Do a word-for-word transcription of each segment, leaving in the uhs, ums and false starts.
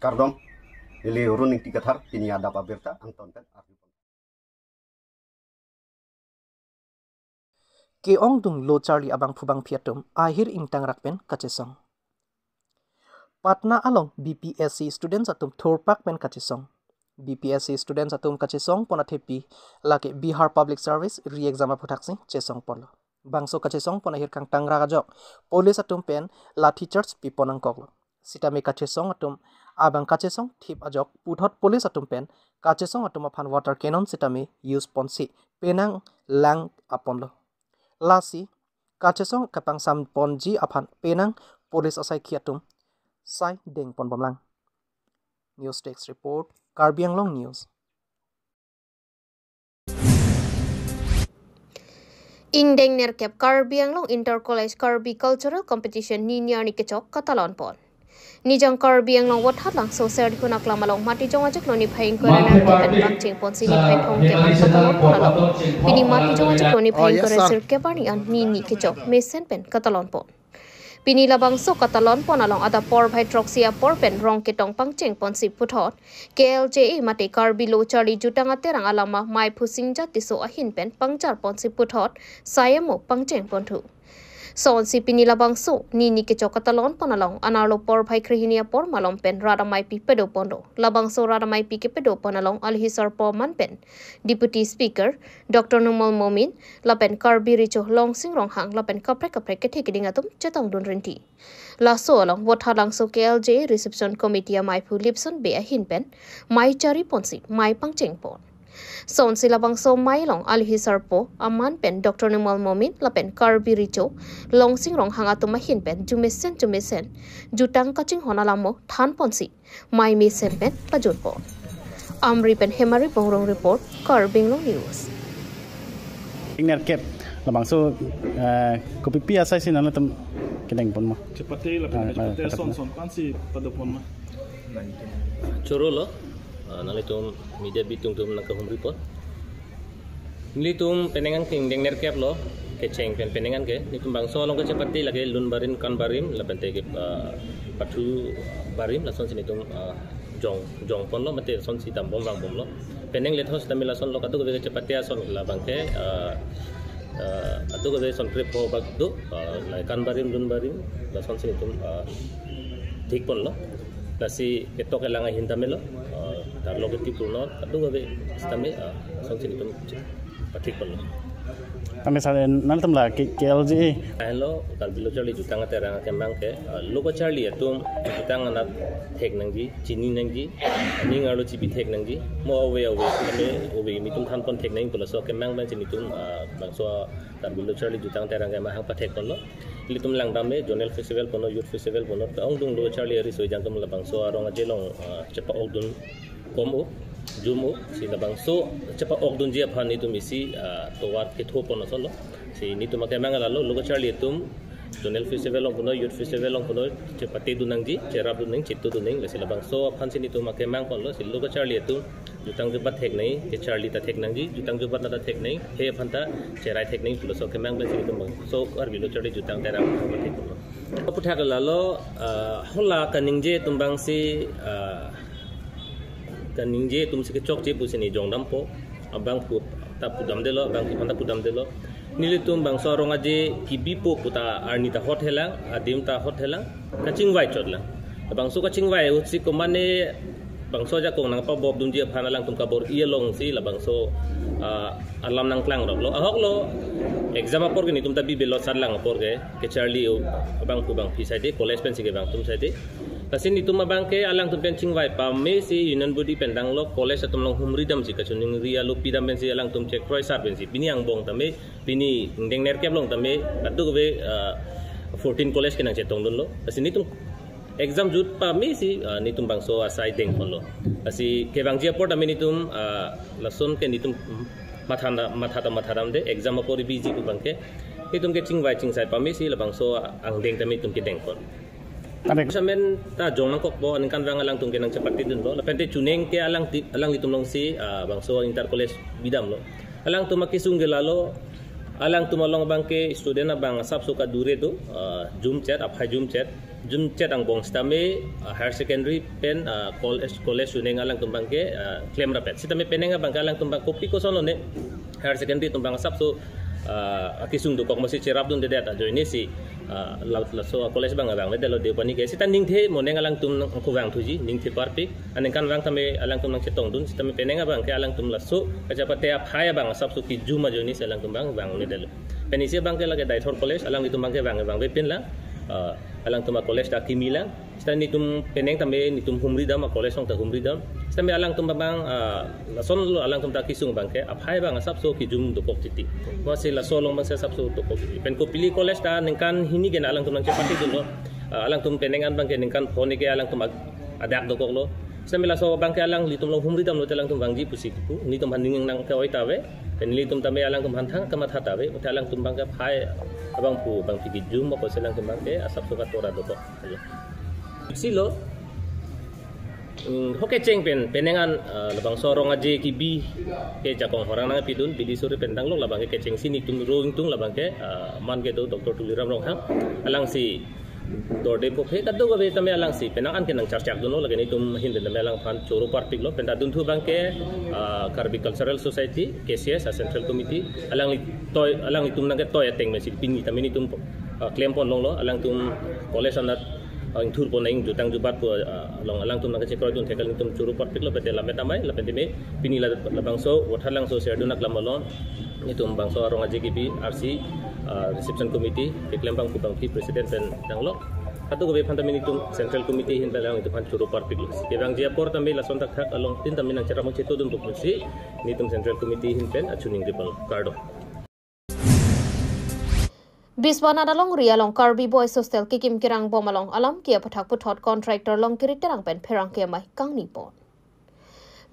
Kardom, neli Run Ingti Kathar, pini adap abirta angton pen arju. Ke-ongdung lo charli abangphu bangphi atum ahir ingtangrak pen kachesong. Patna along B P S C students atum thurpak pen kachesong. B P S C students atum kachesong pon athepi lake Bihar Public Service re-exam aphuthaksi chesong ponlo. Bangso kachesong pon ahir kangtangrak ajok police atum pen lathi charge pipon nangkoklo. Sitame kachesong atum abang kachesong thip ajok puthot police atum pen kachesong atum aphan water cannon sitame use ponsi penang lang aponlo. Lasi kachesong kapangsam ponji aphan penang police asaikhi atum sai deng ponbomlang. News Desk Report, Karbi Anglong News. Ingdeng nerkep Karbi Anglong Inter College Karbi Cultural Competition nini arni kechok katalon pon. Nijang Karbi Anglong Vothatlangso Serdihun aklam along Matijong ajak lo niphai ingkoi ra nerkep pen pangcheng ponsi niphai thomkep an katalon pon along. Pini Matijong ajak lo niphai ingkoi ra sirkep arni an nini kechok mesen pen katalon pon. Pini labangso katalon pon along adap porphai throksi apor pen rong ketong pangcheng ponsi puthot K L J A mate Karbi Lo Charli Jutang Aterang Alama Maiphu Singja Tisso ahin pen pangchar ponsi puthot sai amo pangcheng ponthu. Sonsi pini labangso nini kechok katalon pon along anerlo porphai krehini apor malom pen rat ameipi pado ponlo. Labangso rat ameipi kepado pon along alhi sarpo aman pen Deputy Speaker Doctor Numal Momin lapen Karbi Recho Longsing Ronghang lapen kaprek kaprek kethe keding atum chetongdun rinti. Laso along Vothatlangso K L J A Reception Committee amaiphu Lipson Bey ahin pen mei chari ponsi mei pangcheng pon. Sonsi labangso mei along alhi sarpo aman pen Doctor Numal Momin lapen Karbi Recho Longsing Ronghang atum ahin pen jumesen jumesen jutang kachinghon alam mo than ponsi mei mesen pen pajut pon. Amri pen Hemari Bongrung report, Karbi Anglong News. Ingnerkep labangso, eh, kopipi asai si nanglitum kedeng pon ma? Chepate lapen, ah, chepate, ah, son, son, pensi pado pon ma? Choro lo, ah, nanglitum media bitung atum nangkahumri pon. Nelitum penang an ke ingdeng nerkep lo, kecheng pen penang an ke. Nelitum bangso along kechepate lake lun barim, kan barim, lapen te ke, ah, pathu barim, lasonsi nelitum, ah, jong, jong ponlo, mate lasonsi dambom vangbomlo. Penang lethos tamil lason lo kadokave kechepate ason labang ke, ah, ah, kadokave son krepho bak do, ah, la kan barim, lun barim, lasonsi nelitum, ah, thik ponlo. Lasi ketok kelang ahin tame lo, ah, tarlo keti purno, kadokave sitame, ah, lasonsi nelitum pathik ponlo. Tame sa nanglitum la K-, K L J A. Ahelo, Karbi Lo Charli Jutang Aterang akemang ke, ah, lo kacharli atum jutang anat thek nangji, chini nangji, aning arlo chibi thek nangji, mo ave ave, tame ave nelitum than pon thek nangji pu laso akemang pensi nelitum, ah, bangso Karbi Lo Charli Jutang Aterang akemang hang pathek ponlo. Ilitum langdam me zonal festival punon, youth festival punon, ta ongdung lo charli ari soi jangtum labangso arong aje along, ah, chepa-okdun kom o, jum o, si labangso chepa-okdunji aphan nelitum isi, ah, tovar ketho pon ason lo. Si nelitum akemang lalo, lo kacharli atum zonal festival along punon, youth festival along punon, chepatedun nangji, cherapdun nang, chetodun nang, lasi labangso aphansi nelitum akemang ponlo, si lo kacharli atum jutang jubat thek nangji, kecharli ta thek nangji, jutang jubat nat ta thek nangji, he aphan ta cherai thek nangji pu laso akemang pensi nelitum bangso Karbi Lo Charli Jutang Aterang aphan thek ponlo. Aputhak lalo, ah, hala kaningje atum bangsi, ah, kaningje atumsi kechokche pusi neli jongdampo, abangphu ta pudamdelo, abangphu aphan ta pudamdelo. Nelitum bangso arong aje kebipo pu ta arni ta hot helang, adim ta hot helang, kachingvai chotlang. Bangso kachingvai ahutsi komane bangso ajakong nangpabopdunji aphan alangtum kabor-i alongsi labangso, ah, alam nangklang roklo. Ahok lo, exam apor ke nelitum ta bibelo, sat lang apor ke, kecharli o, abangphu abangphi saide, college pensi kevang atum saide. Lasi nelitum abang ke alangtum pen chingvai pame si union body pen danglo, college atum along humri damsi kachiningri alo pidam pensi alangtum chekroi sar pensi pini angbong tame, pini ingdeng nerkep along tame, kadokave, ah, fourteen college ke nangchetongdunlo. Lasi nelitum exam jut pame si, ah, nelitum bangso asai deng ponlo. Lasi kevangji apor tame nelitum, ah, lason ke nelitum matha na, matha ta matha damde, exam apor biji pu abang ke. Nelitum ke chingvai chingsai pame si labangso angdeng tame nelitum kedeng pon. Ane. Samen ta jong nangkokpo, aningkanvang alangtum ke nangchepatedunlo. Lapen te chuning ke alang ti, alanglitum alongsi, ah, bangso inter college bidamlo. Alangtum akesung ke lalo, alangtum along abang ke student abang asapso kadure do, ah, jumchet, aphai jumchet. Jumchet angbong sitame, uh, higher secondary pen, uh, college, college suning alangtum abangke, uh, klem rapet. Sitame penang abangke alangtum abang kopi kosonlo ne higher secondary atum abang asapso, uh, akisung dokok masi cherapdundedet ajoine si, uh, la-, laso college abang abang le delo Deopani ke. Sita ningthe monang alangtum nangkuvang thuji, ningthe parpik. Aningkan vang tame alangtum nangchetongdun, sitame penang abangke alangtum laso kachapate aphai abang asapso kijum ajoine si alangtum abang vangledetlo. Penisi abangke lake Deithor College, alanglitum abangke vang, vangvepinlang, uh, alangtum a-college ta kimilang. Sita netum penang tame netum humridam, a-college along ta humridam. Sitame alangtum abang, uh, lasonlo alangtum ta kisung abangke aphai abang asapso kijum dokok titi. Masi laso along abangsi asapso dokok titi. Pen Kopili College ta ningkan hini ke na alangtum nangchepatidunlo. Uh, alangtum penang an abangke ningkan phone ke alangtum ag-, adak dokoklo. Sitame laso abangke alanglitum along humridamlote alangtum vangji pusi kipu. Netum aphan ning nangke-oi ta ave. Pen netum tame alangtum aphan thang kamatha ta ave. Mate alangtum abangke aphai abang pu abang piki jum apotsi alangtum abangke asapso katora dokok. Silo, mm, ho kecheng pen, penang an, ah, labangso arong aje kibi ke jakong horang nangpidun, bidi suri pen danglok labangke kechengsi netum ro ingtung labangke, ah, man kedo Doctor Tuliram Ronghang. Alangsi dorde pokhe kadokave tame alangsi penang an ke nangcharchakdunlo, lake netum ahin pen tame alangphan choro parpiklo, pen ta dunthu abangke, ah, Karbi Cultural Society, K C S, a-Central Committee, alangli toi, alanglitum nangketoi ateng mesi pini tame netum, ah, klempon longlo, alangtum college anat, ah, ingthurpon nang jutang jubat pu, ah, along alangtum nangkachekroidun thekal netum choro parpiklo, pete lamet amei, lapen tame pini la, labangso, Vothatlangso Serduna Aklam along, netum bangso arong aje kibi, R C, ah, reception committee, keklem abang pu abang pi president pen danglok. Kadokave aphan tame netum Central Committee ahin pen alanglitum aphan choro parpiklo. Kevangji apor tame lason thakthak alongtin tame nangcherap nangchetongdun pusi netum Central Committee ahin pen achuning ripal kardom. Biswanath alongri along Karbi Boys Hostel kekim kerang bom along alam ke aputhak puthot contractor Longkiri Terang pen pherangke amei kangnipon.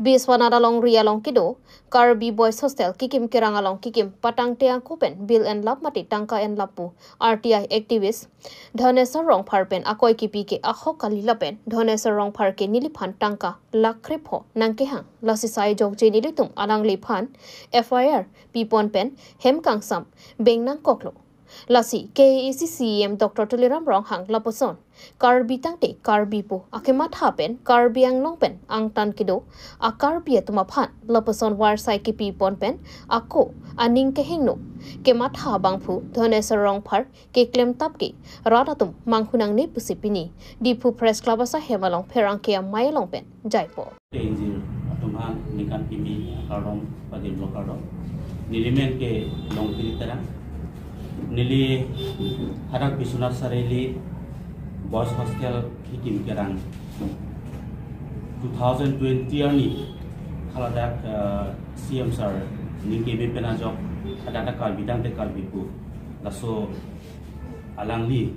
Biswanath alongri along kedo Karbi Boys Hostel kekim kerang along kekim patangte ako pen bill enlap mate tangka enlap pu R T I activist Dhaneswar Rongphar pen akoi kipi ke ahok kali lapen Dhaneswar Rongphar ke neliphan tangka lakh krepho nangkehang, lasi sai jokje nelitum alangliphan F I R pipon pen hem kangsam beng nangkoklo. Lasi K A A C C E M Doctor Tuliram Ronghang lapuson Karbi tangte Karbi pu akematha pen Karbi Anglong pen angtan kedo a-Karbi atum aphan lapuson varsai kepipon pen ako aning kehingno kematha abangphu Dhaneswar Rongphar keklemtap ke rat atum manghu nangne pusi pini Diphu Press Club asahem along pherangke amei along pen jaipo. Tengjir atum aphan ningkan kimi akardom, padimlo kardom. Neli men ke Longkiri Terang. Neli hadak Biswanath Chariali Boys Hostel kekim kerang two thousand twenty arni haladak, eh, C M sir ning keme pen ajok hadak Karbi tangte Karbi pu laso alangli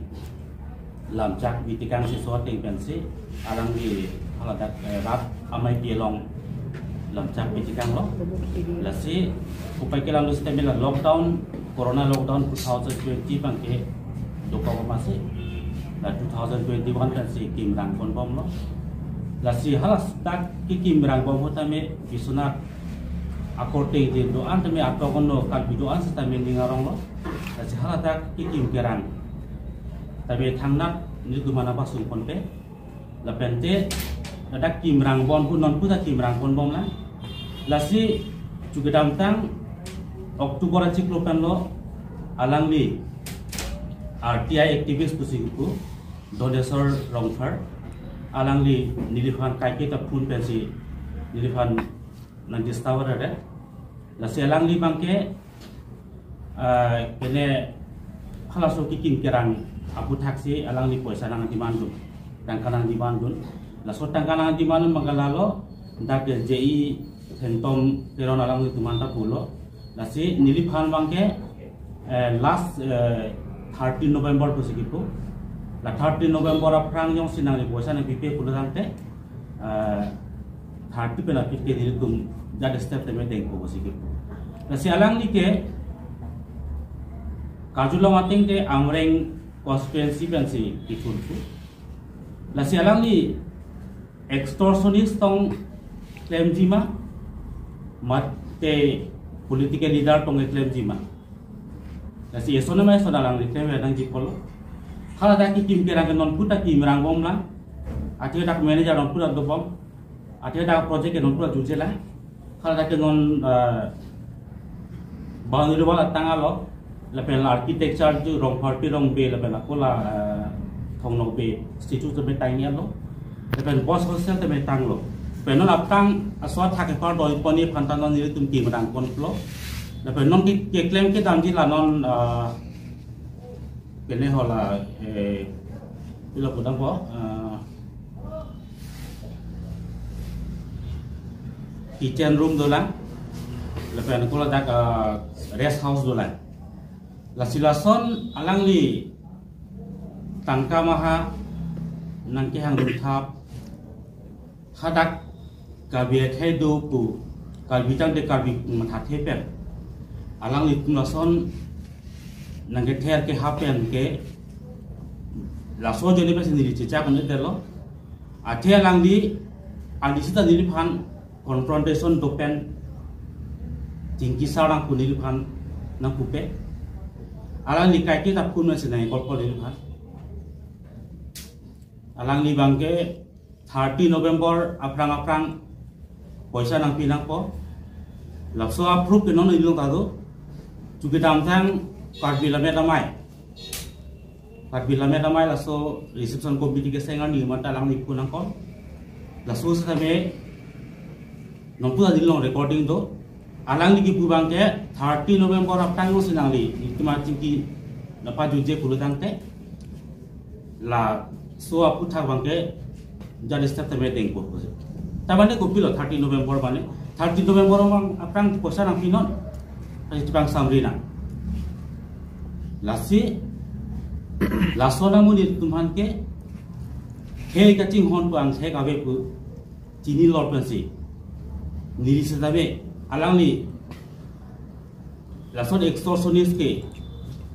lamchak bitikang si so ateng pensi alangli haladak, eh, rat amei pi along lamchak bitikanglo. Lasi upai ke lam sitame la lockdown, corona lockdown two thousand twenty abangke dokok masi, la two thousand twenty-one pensi kim rangpon bomlo. Lasi haladak kekim rang bom ahut tame Biswanath akorte je do-an tame atok ono Karbi do-an sitame ning aronglo. Lasi haladak kekim kerang tame thangnat nelitum aphan nangpasungponpe. Lapente ladak kim rang bom pu non puta kim rangpon bomlang. Lasi chu kedamtang October achiklo penlo alangli R T I activist pusi kipu Dhaneswar Rongphar, alangli neliphan kaike ta phone pensi neliphan nang disturb ave. Lasi alangli abangke, ah, kene halaso kekim kerang aputhak si alangli poisa nang demand dun, tangka nang demand dun. Laso tangka nang demand dun abangke lalo dak J E Phantom Teron alanglitum anta pulo. Lasi neliphan abangke, eh, last, eh, thirteen November pusi kipu. La thirteen November aphrang jongsi nangli poisa nangpipe pulo tangte, eh, thirty pen aphi ke nelitum jat step tame dengpo pusi kipu. Lasi alangli ke karjulong ateng ke Amreng constituency pensi kithurpu. Lasi alangli extortionist tong klemji ma, mate political leader tong klemji ma. Lasi eson ma eson alangli klem nangji pulo. Haladak kekim kerang ke non puta kim rang bomlang. Athe dak manager non puta dobom. Athe dak project ke non puta jujela. Haladak ke non, eh, boundary wall atang alo. Lapen la architecture ju Rongpharpi Rongbe lapen la kola, eh, Thong Nokbe statue tame tanglo. Lapen boys hostel tame tanglo. Pen non aptang aswa thak kepar doi poni aphan ta non nelitum kim rang ponlo. Lapen non ke, keklem kedamji la non, eh, kene hala, eh, pilo pudampo, eh, kitchen room dolang, lapen kola dak, eh, rest house dolang. Lasi lason alangli tangka maha nangkehang rumthap, hadak Karbi akhei do pu, Karbi tangte Karbi mathathe pen. Alanglitum lason nangkether kehap pen ke, laso ajoine pensi neli chechak un-edetlo. Athe alangli, alangli sita neliphan confrontation do pen, chingki sarang pu neliphan nangpupe. Alangli kaike ta phun masi nang-call call neliphan. Alangli abangke thirty November aphrang aphrang poisa nangpi nangpo. Laso a-proof ke non ilong tado. Chukidam thang Karbi Lammet Amei. Karbi Lammet Amei laso reception committee keseng arni mata alangli phun nangkon. Laso setame non puta dilong recording do. Alangli kipu abangke thirty November aphrang si nangli, nelitum achingki nangpajuje pulo tangte, laso aphuthak abangke judge step tame dengpo pusi. Ta mane kopilo thirty November mane, thirty November abang aphrang poisa nangpinon. Pasi chepangsamri nang. Lasi, laso amonit atum aphan ke, khei kachinghon pu angthek ave pu chinilo pensi, neli setame alangli lason extortionist ke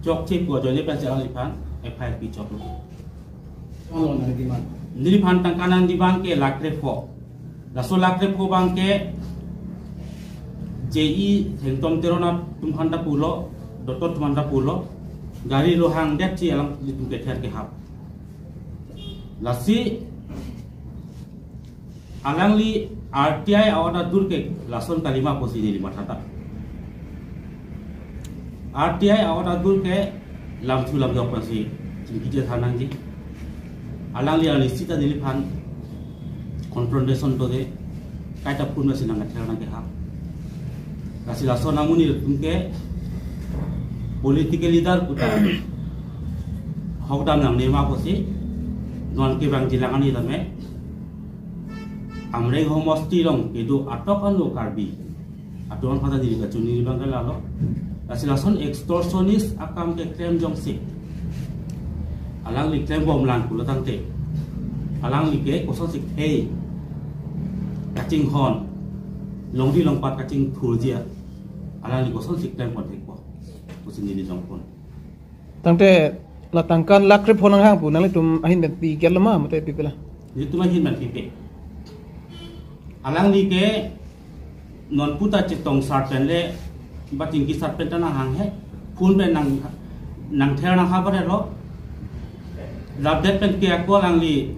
chokche pu ajoine pensi alangliphan F I R pichoklo. Alo nang demand. Neliphan tangka nang demand ke lakh krepho. Laso lakh krepho abangke J E Thengtom Teron atum aphan ta pulo, Doctor atum aphan ta pulo, gari lo hangdetsi alanglitum kether kehap. Lasi alangli R T I a-order dur ke lason kalima pusi neli matha ta. R T I a-order dur ke lamthu lamjok pensi chingki chethan nangji. Alangli alangli sita neliphan confrontation dode, kaita phun masi nangkether nangkehap. Lasi lason amonit atum ke political leader puta hokdam nangne ma pusi, non kevangjilang ani tame, Amreng homosti along kedo atok ano Karbi atum aphan ta neli kachini abangke lalo. Lasi lason extortionist akam keklem jongsi alangli klembomlang pulo tangte, alangli ke kosonsi khei kachinghon, longri longpat kachingthurji, alangli kosonsi klem ponthekpo pusi neli jongpon. Tangte la tangka lakh krepho nanghang pu nanglitum ahin pen pi gel ma mate pi pela? Nelitum ahin pen pipe. Alangli ke non puta chetong sar pen le, ba chingki sar pen ta nanghang he. Phun pen nang, nangther nanghap ba lo. Lapdet pen ke ako alangli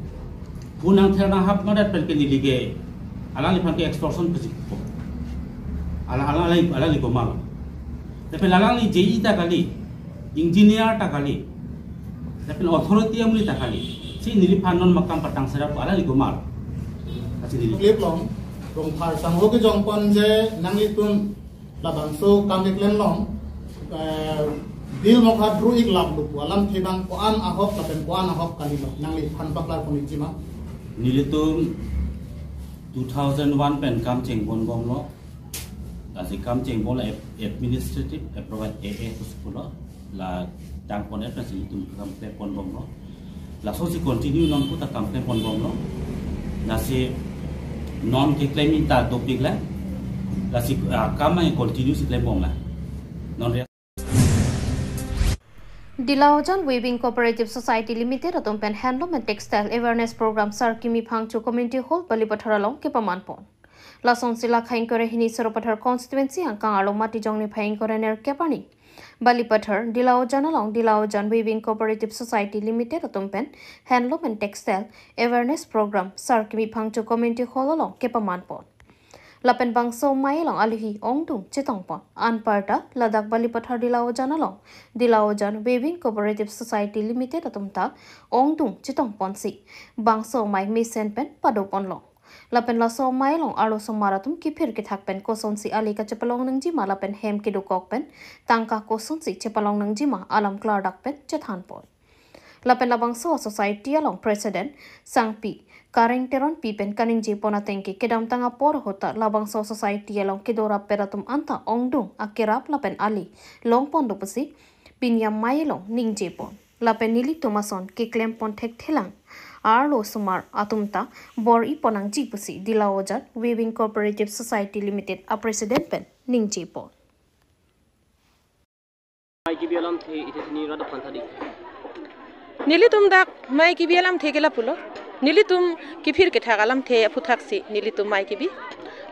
phun nangther nanghap madet pen ke neli ke alangliphan ke extortion pusi ko. Ala, ala, alangli, alangli komat. Lapen alangli J E ta kali, engineer ta kali, lapen authority amonit ta kali. Si neliphan non makam patang sera pu alangli komat. Lasi neli. Clip long, Rongphar sangho kejongpon je nanglitum labangso kam keklem long, eh, bill mokha dru-ik lap lupu alamthe abang ko-an ahok lapen ko-an ahok kalilo, nangliphan paklar pon-ikji ma? Nelitum two thousand one pen kam chengponbomlo. Lasi kam chengbom la ap-, administrative approval A A pusi pulo. La tangpon et pensi itum kam klemponbomlo. Laso si continue non puta kam klemponbomlo. Lasi non keklem ta dopik la. Lasi, ah, kam nang continue si klembom la. Non re- Dilaojan Weaving Cooperative Society Limited atum pen Handloom and Textile Awareness Program Sarkimi Phangcho Community Hall, Balipathar along kepamanpon. Lasonsi la khaingkore hini Sarupathar constituency angkang arlo Matijong niphai ingkore nerkep arni Balipathar Dilaojan along Dilaojan Weaving Cooperative Society Limited atum pen Handloom and Textile Awareness Program Sar Kimi Phangcho Community Hall along kepaman pon. Lapen bangso amei along alohi ongdung chetong pon. Anparta ladak Balipathar Dilaojan along Dilaojan Weaving Cooperative Society Limited atum ta ongdung chetong ponsi bangso amei mesen pen pado ponlo. Lapen laso amei along arlosomar atum kiphir kethak pen kosonsi ali kachepalong nangjima lapen hem kedokok pen tangka kosonsi chepalong nangjima alam klardak pen chethan pon. Lapen labangso society along President Sangpi Kareng Teronpi pen kaningje pon ateng ke kedamtang apor ahut ta labangso society along kedo rapet atum anta ongdung akerap lapen ali long pon do pusi pini amei along ningje pon. Lapen nelitum ason keklem pon thekthelang arlosomar atum ta bor-i pon nangji pusi Dilaojan Weaving Cooperative Society Limited a President pen ningje pon. Amei kebi alamthe isi hini rat aphan tha dei. Nelitum dak amei kebi alamthe ke lapulo. Nelitum kiphir kethak alamthe aphuthaksi nelitum amei kebi.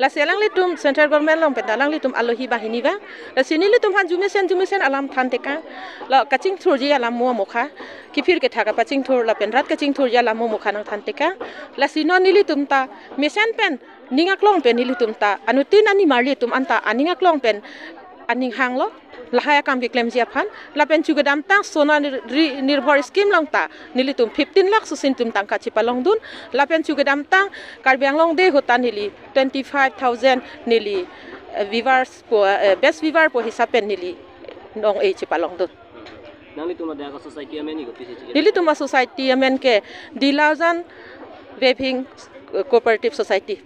Lasi alanglitum central government along pen alanglitum alohi banghini vang. Lasi nelitum aphan jumesen jumesen alam than tekang. La kachingthurji alam mo mokha. Kiphir kethak apachingthur lapen rat kachingthurji alam mo mokha nangthan tekang. Lasi non nelitum ta mesen pen ning aklong pen nelitum ta anuttin animarli atum anta aning aklong pen aning hanglo. Lahai akam keklemji aphan lapen chu kedamtang Sona Nir-, Ri-, Nirbhar scheme along ta nelitum fifteen lakh susin tum tangka chepalongdun lapen chu kedamtang Karbi Anglong Day ahut ta neli twenty-five thousand neli, eh, weavers pu, eh, best weaver pu hisap pen neli nong-e chepalongdun. Nanglitum ladak a society amen ni kopi si chikit? Nelitum a society amen ke Dilaojan Weaving Cooperative Society.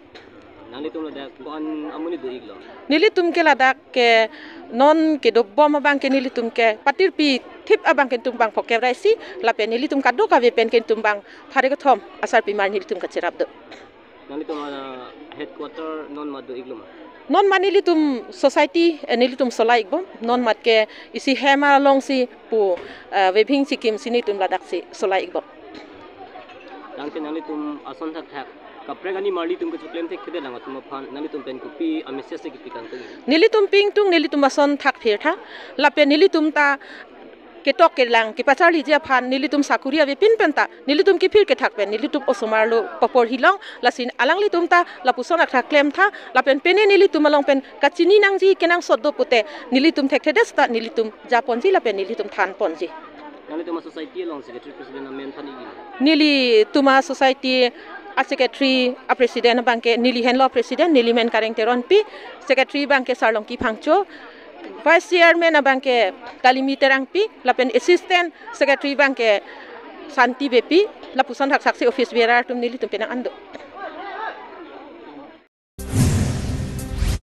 Nanglitum ladak ko-an amonit do-iklo? Nelitum ke ladak ke non kedobom abang ke nelitum ke patirpi thip abang ke netum bang phokep ra isi lapen nelitum kadokave pen ke netum bang phare kethom asarpimar nelitum kacherap do. Nanglitum, ah, headquarter non mat do-iklo ma? Non mat nelitum society, eh, nelitum solai-ikbom. Non mat ke isi hem alongsi pu, ah, weaving chekimsi nelitum ladaksi solai-ikbom. Tangte nanglitum ason thakthak kaprek animarli atum kechoklem thekthedet lang atum aphan nanglitum pen kopi a message si kipi kangtung? Nelitum pi ingtung, nelitum ason thakphir tha. Lapen nelitum ta ketok kelang kepacharliji aphan nelitum sakuri avepin pen ta nelitum kiphir kethak pen nelitum osomar lo paporhi long, lasi alanglitum ta lapuson akhra klem tha lapen pine nelitum along pen kachini nangji kenangsot do pute nelitum thekthedet ta nelitum japonji lapen nelitum than ponji. Nanglitum a society along secretary president amen than-ikji? Nelitum a society a secretary a president abang ke neli henlo president, neli men Kareng Teronpi, secretary abang ke Sarlongki Phangcho, vice chairman abang ke Kalimi Terangpi, lapen assistant secretary abang ke Santi Beypi, lapuson thakthak si office bearer atum nelitum penang an do.